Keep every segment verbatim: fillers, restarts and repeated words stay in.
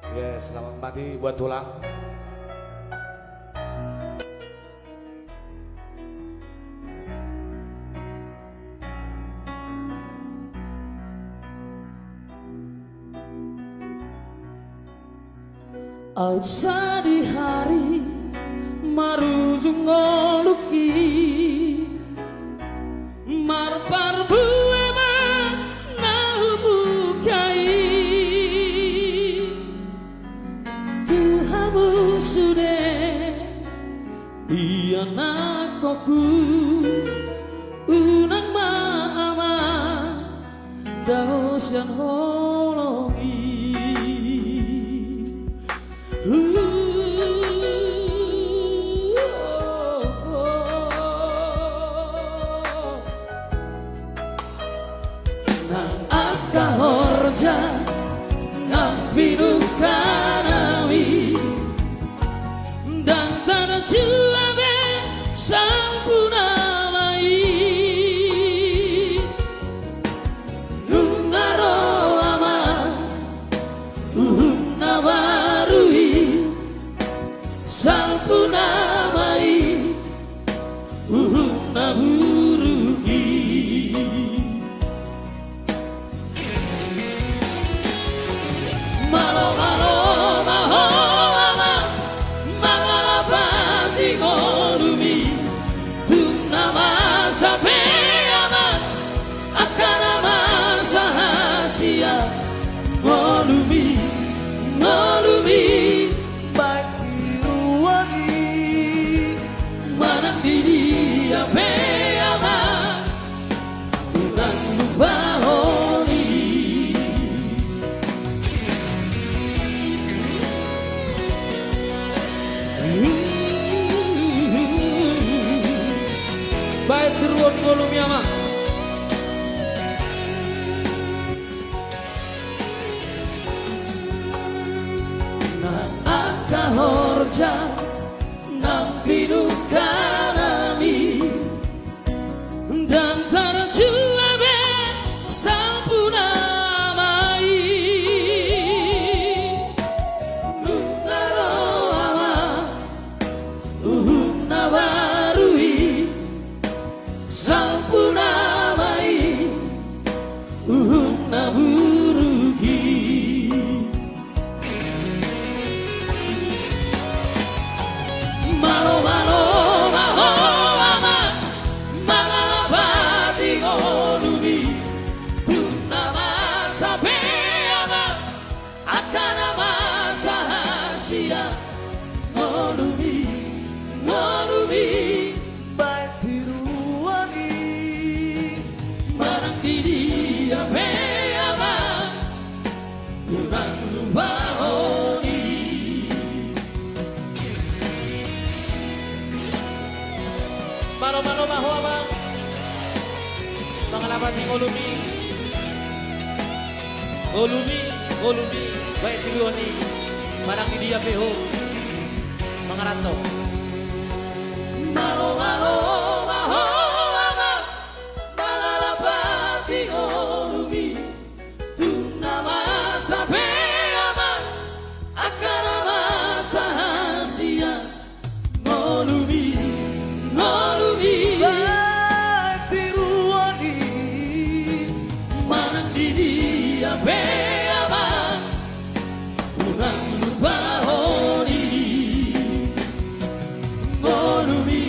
Oke, selamat menikmati buat tulang. Aut sadihari marujung ngolungki, marparbue ma na hubuka i. Tu hamu sude ianakhonku, unang ma amang dao sian holong i. Nang angka horja nang pinungka nami, ndang tarjua be sampulna ma i. Nunga ro amang uhum na baru i, sampulna ma i uhum na buruk i. Malo, malo ma ho amang mangalapati ngolumi. Tung na masa pe amang angka na masa hasian ngolumi, ngolumi. Baen tiruan i manang di dia pe amang, unang lupahon i. Baen tiruan ngolumi amang. Nang angka horja nang pinungka nami, ndang tarjua be sampulna ma i. Nunga ro amang uhum na baru i, sampulna ma i uhum na buruk i. Malo, malo ma ho amang mangalapati ngolumi. Tung na masa pe amang angka na masa hasian ngolumi, ngolumi. Baen tiruan i manang di dia pe amang, unang lupahon i. Malo, malo ma ho amang mangalapati ngolumi. Ngolumi, ngolumi, baen tiruan i manang di dia pe ho mangaranto. Malo, malo ma ho amang mangalapati ngolumi. Tung na masa pe amang angka na masa hasian ngolumi, ngolumi. Baen tiruan i manang di dia pe amang, unang lupahon i. Ngolumi,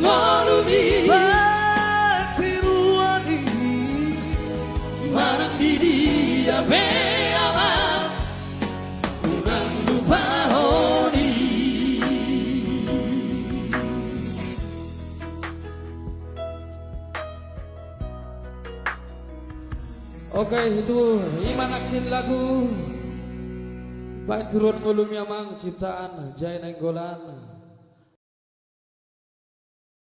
ngolumi. Baen tiruan i manang di dia pe amang, unang lupahon i. Oke, itu ima nangkin lagu Baen Tiruan Ngolumi Amang, ciptaan Jai Nainggolan.